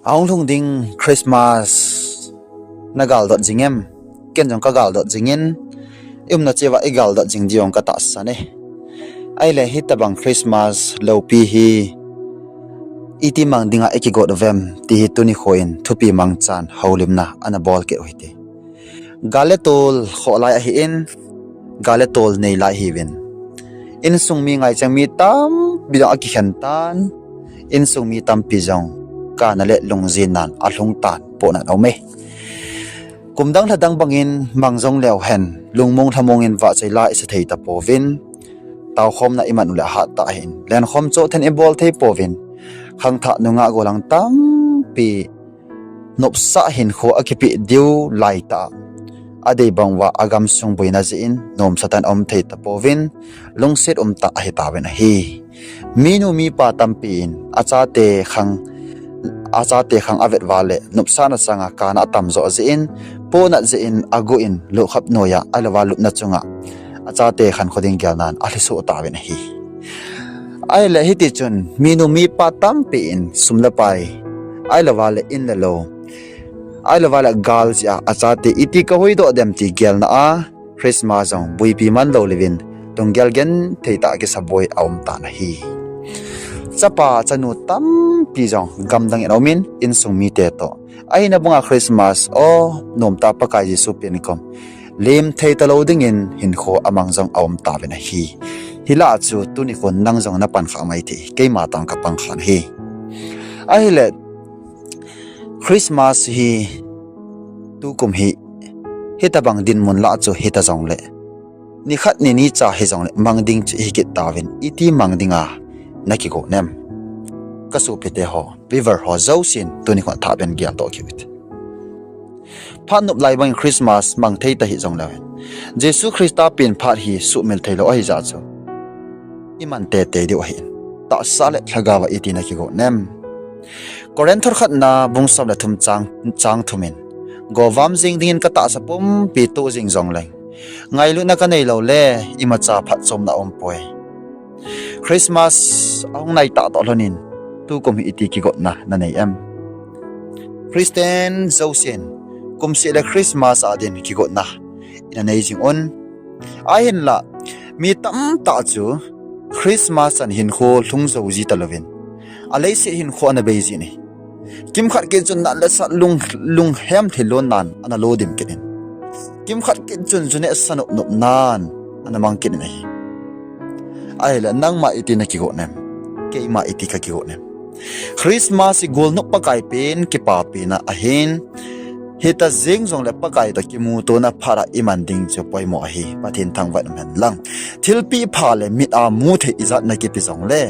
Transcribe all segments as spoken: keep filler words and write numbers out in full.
Ahung lhung ding Christmas na galdot jing em? Ken jong ka galdot jingin, i umna cheh uva i galdot jing diu jong ka tahsan e. Ahile hitabang Christmas loupi hi iti mang dinga i kigot uvem ti hi tuni kho in thupi mangchan houlimna ana bol kit u hite. Gal le tol khoh lai ahin, gal le tol nei lai hiuvin. Insung mi ngaichang mi tampi jong akikhen tan, insung mi tampi jong kana le lungjinnan alhung tan pohnat aume. Kum dang lha dang bangin mang jong leu hen, lungmong lhamong in vahchoi la i sa thei tapouvin, taokhomna i man u le ahat tah ahin, lenkhom choh then i bol thei pouvin, khangthah nungah gollhang tampi nopsah hinkho akipeh diu laitah, adei bang uva agamsung boina jeh in nomsah tah in aum thei tapouvin, lungset umtah ahitauvin ahi. Minu mipa tampi in achate khang, achate khang avet uva le nopsahna changa kana atam joh jeh in, pohnat jeh in aguh in lutkhap noiya ahilouva lupna chunga achate khankho ding gelnan alhisoh tauvin ahi. Ahile hitichun minu mipa tampi in sum le pai, ahilouva le in le lou, ahilouva le gal jeh a achate iti kahuhdoh dem ti gelna a Christmas jong buipi man lou leuvin, lunggel genthei tah kisaboi aum tan ahi. Chapa chanu tampi jong gamdang in aumin, insung mite toh, ahina banga Christmas o, nomtah Pakai Jesu pen kom lim thei talou dingin hinkho amang jong aum tauvin ahi. Hilah chu tuni khon nang jong na pangkhah mai thei, keima tong ka pangkhah ahi. Ahile Christmas hi tukum hi hitabang dinmun lah chu hita jongle, nikhat ni ni cha hijongle mang ding chu hi kit tauvin, iti mang dinga na kigot nem? Ka sopite ho, viewer ho jousen tuni khon thah pen geldoh kit u hite. Phat nop lai bangin Christmas mang thei ta hijongleu hen, Jesu Christa pen phat hi suhmil theilou ahijeh chu i man teitei diu ahin, tahsa le lhagaova iti na kigot nem? Corinth khatna bung som le thum chang, chang thum in, govam jeng dingin ka tahsa pumpi toh jeng jongleng, ngailutna ka neilou le imacha phatchomna aumpoi. Christmas ahung naitah toh lhonin, tukum hi iti kigotna na nei em? Christian jousen kumseh le Christmas a din kigotna ina nei jing un. Ahinla mi tamtah chu Christmas chan hinkho lhung jou ji talouvin, aleiset hinkho ana bei jin ahi. Kimkhat kit chun nat le sat, lung, lunghem thil lonnan ana lo dim kit in, kimkhat kit chun ju neh sa nop nopnan ana mang kit in ahi. Ahile nangma iti na kigot nem? Keima iti ka kigot nem? Christmas hi golnop Pakai pen kipapina ahin, hita jeng jongle Pakai toh kimutona phat a i man ding chu poimo ahi. Pathen thangvah in umhen lang. Thilpeh pha le mit a mu thei ijat na kipe jongle,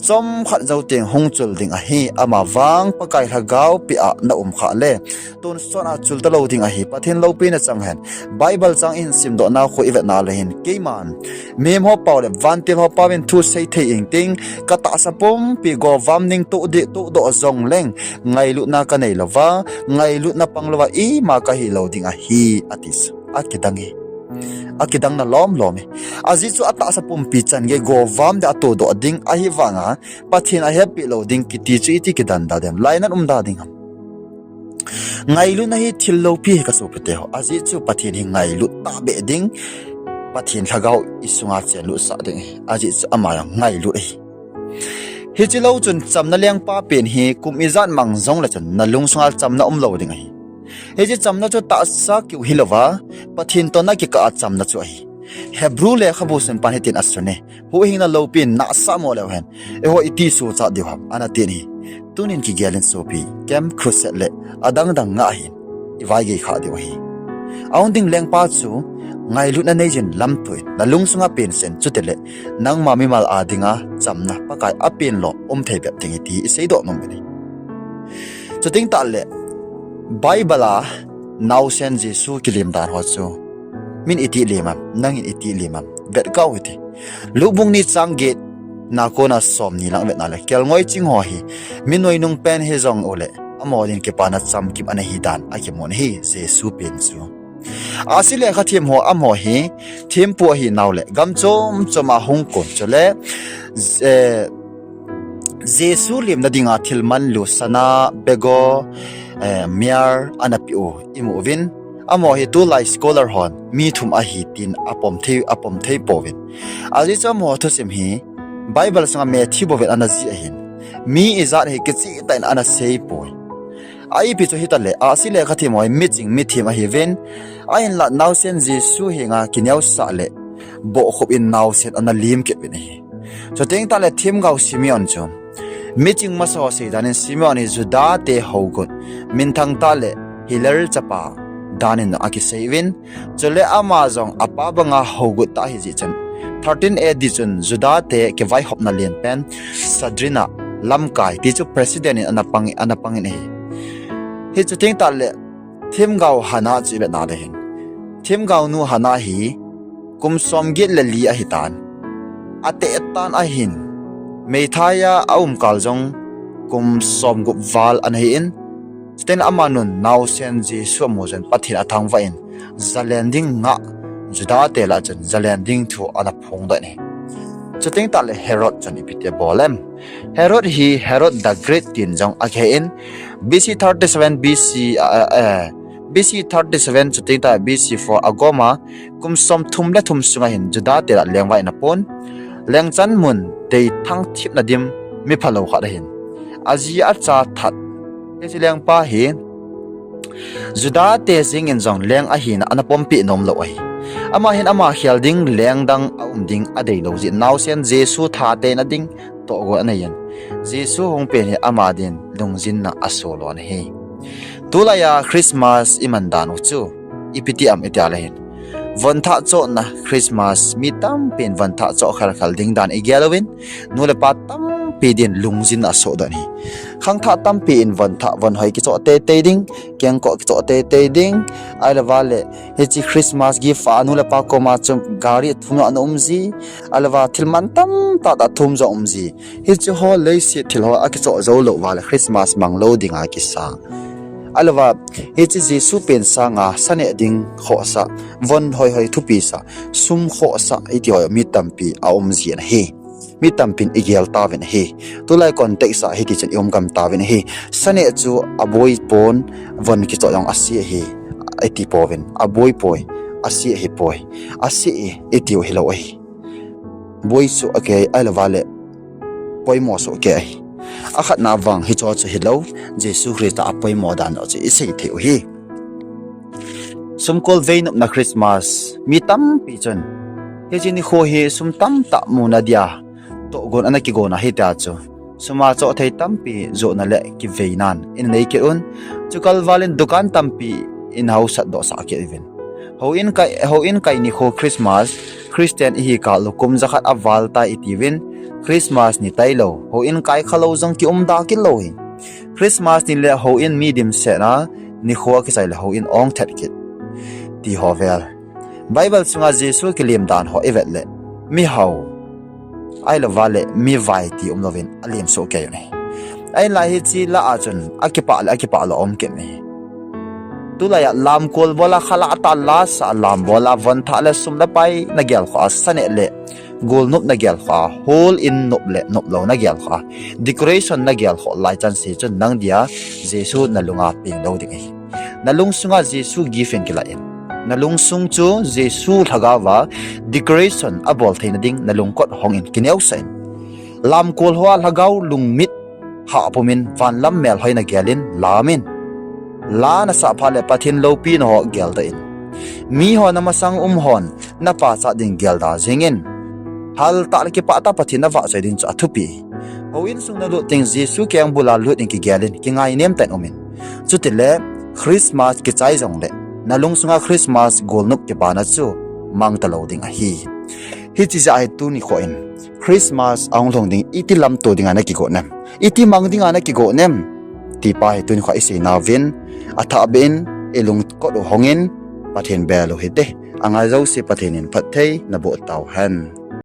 chomkhat jou teng hung chul ding ahi. Amavang Pakai lhagao peh a na um khah le, tonsot a chul talou ding ahi. Pathen loupina chang hen. Bible chang ihin simdoh nau khu i vetna le hin, keiman mihem ho pao le vantil ho pao in thu sei thei ingting, ka tahsa pumpi govam ding toh di, tohdoh jongleng, ngailutna ka neilouva, ngailutna panglouva ima ka hilou ding ahi, ati chu akidang e. Akidang na lomlom e. Ajeh chu atahsa pumpi chan gei govam ding atohdoh ding ahivanga, Pathen ahepeh lou ding kiti chu iti kidan da dem? Lainat um da ding ham? Ngailutna hi thil loupi ahi ka sopite ho. Ajeh chu Pathen hi ngailut tahbeh ding, Pathen lhagao i sunga chenlut sah ding ahi. Ajeh chu ama jong ngailut ahi. Hiche lou chun chamna lengpa pen hi kum ijat mang jongle chun na lungsunga chamna umlou ding ahi. Hiche chamna chu tahsa keu hilouva, Pathen toh na kikah a chamna chu ahi. Hebrew lekhabu sunpan hitin asun e, huhhingna loupin nahsah mo leu hen, eiho iti sochat diu ham, ana tin ahi. Tunin kigel in sopi, Camp Crusade le adangdang ngah hin i vaigei khah diu ahi. Ahung ding lengpa chu ngailutna neijin lamthu in, na lungsunga pensen, chutile nangma mimal a dinga chamna Pakai apen lou um thei bep ding ahi ti i seidoh nom in ahi. Chuteng tahle Bible a naosen Jesu kilim dan ho chu min iti lim am, nangin iti lim am, vet kah u hite. Luke bung ni chang get na kona somni lang vetna le, kelngoi ching ho hi mi noinung pen hijong ule, amaho din kipana chamkim ana hidan akimun ahi. Jesu pen chu ahsi lekha them ho amaho hi thempu ahinau le gam chom chom a hung kon chule, eh, Jesu limna dinga thil manlu sana, bego, eh, miar ana pe u imu uvin. Amaho hi tulai scholar hon mi thum ahi tin apom thei, apom thei pouvin. Ajeh chu amaho thusim hi Bible sunga Matthew bouvin ana jih ahin. Mi ijat hi kicheh tah in ana sei poi. A ipi chu hitaleh, ahsi lekha themho hi miching mithem ahiuvin, ahinlah naosen Jesu henga kineosah le bohkhup in naosen ana lim kit uvin ahi. Chuteng tahle themgao Simeon chu, miching masa ho seidan in Simeon hi Juda te hougut, minthang tahle Hillel chapa dan in akisei uvin, chule ama jong apa banga hougut tah ahijeh chun, thirteen A D chun Juda te kivaihopna lenpen Sanhedrin lamkai ti chu president in ana pang, ana pangin ahi. Hichu teng tahle themgao Hannah chu ivet na le hin, themgao nu Hannah hi kum somget le li ahitan, ateh tan ahin, meithai a aumkal jong kum somgup val ana hin, chuteng amanun naosen Jesu amu chun Pathen athangvah in, jalen ding ngah, Juda te lah chun jalen ding thu ana phongdoh in ahi. Chuteng tahle Herod chun ipi ti abol em? Herod hi Herod the Great tin jong akihen, B C thirty-seven, B C, ah, eh, B C thirty-seven chuteng tah B C four agoma kum somthum le thum sunga hin Juda te lah lengvai in apon, lengchan mun deithang thipna dim miphalou khat ahin, aji acha that, hiche lengpa hi Juda te jeng in jong leng ahina ana pompeh nomlou ahi. Ama hin ama khel ding leng dang aum ding adeilou jeh in naosen Jesu thatena ding tohgon anei in, Jesu hung pen hi ama din lungjinna asolon ahi. Tulai a Christmas iman dan u chu ipi ti am itia le hin, vonthah chohna Christmas, mi tampin vonthah choh khelkhel ding dan igel uvin, nu le pa tampi din lungjinna asohdoh in ahi. Khangthah tampi in vonthah, vonhoi kichoh teitei ding, kengkoh kichoh teitei ding, ahilouva le hiche Christmas gift a nu le pa koma chu gari thum jong ana umji, ahilouva thil man tamtah tah thum jong umji. Hiche ho leiset thil ho akichoh jou lou uva le Christmas manglou dinga kisa. Ahilouva hiche Jesu pen sanga sa neh ding khohsah, von hoihoi thupisah, sum khohsah, hiti ho mi tampi aumji in ahi. Mi tampin igel tauvin ahi. Tulai context a hiti chun ium gam tauvin ahi. Sa neh chu aboi pon, von kichoh jong ase ahi, iti pouvin. Aboi poi, ase ahipoi. Ase e, itiu hilou ahi. Boi soh kei ahilouva le poimo soh kei ahi. Akhatna vang hicheho chu hilou, Jesu Christa apoimo dan chu isei thei u ahi. Sumkol veinopna Christmas, mi tampi chun hiche nikho hi sum tamtah muna dia tohgon ana kigon ahitia chu, suma choh thei tampi johna le kiveinan inei kit un. Chukalval in dukan tampi in hausat dohsah kit uvin. Houin kai, houin kai nikho Christmas, Christian ihi kah lou kum jakhat aval tai itiuvin, Christmas ni tailou, houin kai khalou jong kium da kit lou hi. Christmas ni le houin mi dimsetna nikho akichai le houin ong thet kit, tiho vel. Bible sunga Jesu kilim dan ho ivet le, mihao ahilouva le mivai ti umlouvin alim soh kei u ahi. Ahinla hiche lah a chun akipah le akipah lou aum kit in ahi. Tulai a lamkol bol a, khalah tah lasah lam bol a, vonthah le sum le pai nagel khoh a, sa neh le golnop nagel khoh a, hall in nop le noplou nagel khoh a, decoration nagel khoh lai chanse chun nang dia Jesu nalunga peng lou ding ahi. Nalung sunga Jesu gift in kilah in, nalungsung chu Jesu lhagao a decoration abol theina ding nalungkot hong in kineosah in. Lamkol hoa lhagao lungmit hahpum in, vanlam melhoi nagel in lam in. La nasah phat le Pathen loupina ho geldoh in. Miho namasang um hon napachat ding gelda jing in. Haltah le kipahtah Pathen navahchoi ding chu athupi. Houin sung nalut teng Jesu keng bula lut in kigel in, kingainem tah in um in. Chutile Christmas kichai jongle, nalung sunga Christmas golnop kibana chu mang talou ding ahi. Hiche jeh a hi tuni nikho in Christmas ahung lhung ding iti lamto dinga nakigot nem, iti mang dinga nakigot nem, tipa hi tuni nikho isei nauvin, athahbeh in ilungkot u hong in, Pathen bel u hite. Angai jouse Pathen in phatthei naboh tauhen.